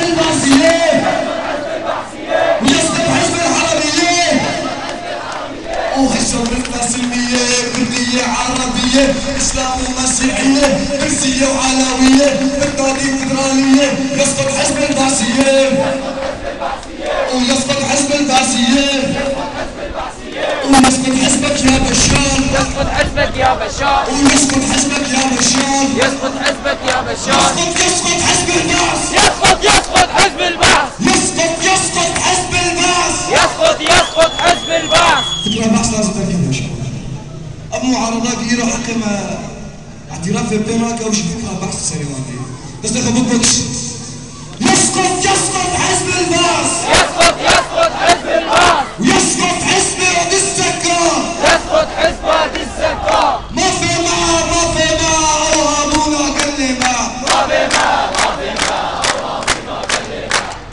البعثية، ويسقط حزب العربية. وهالثورتنا سلمية، كردية عربية، إسلام ومسيحية، درزية وعلوية، بدنا فيدرالية. يسقط حزب البعثية، ويسقط حزب البعثية، ويسقط حزبك يا بشار، يسقط حزبك يا بشار، ويسقط حزبك يا بشار، يسقط حزبك يا بشار، يسقط يسقط حزب البعث، يسقط يسقط حزب البعث، يسقط يسقط حزب البعث، يسقط يسقط حزب البعث. فكرة البعث لازم تركب يا شباب. أم معارضات إيران حقي ما اعتراف بينك أو شي فكرة بحث سريواني بس دخل بوكس. يسقط يسقط حزب البعث، يسقط يسقط حزب البعث، ويسقط حزب وادي السكر، يسقط حزب وادي السكر. ما في ما ما في ما أوهامونا كلمة، ما في ما ما في ما أوهامونا كلمة.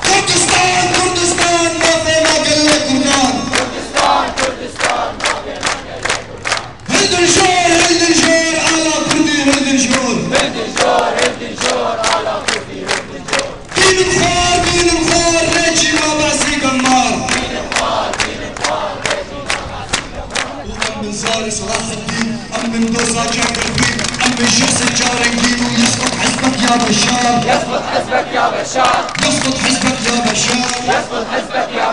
كردستان كردستان ما في ما قال كردان، كردستان كردستان ما في ما قال كردان. هند الجور هند الجور على كردي هند الجور، هند الجور هند الجور على كردي هند الجور. دين الخار دين الخار ريجي ما بعسي قمار، دين الخار دين الخار ريجي ما بعسي قمار. وأم من زاري صلاح الدين، أم من دوسا جاكربي، أم من شخص الجارنجين. ويسقط حزبك يا بشار، يسقط حزبك يا بشار، يسقط حزبك يا بشار، يسقط حزبك يا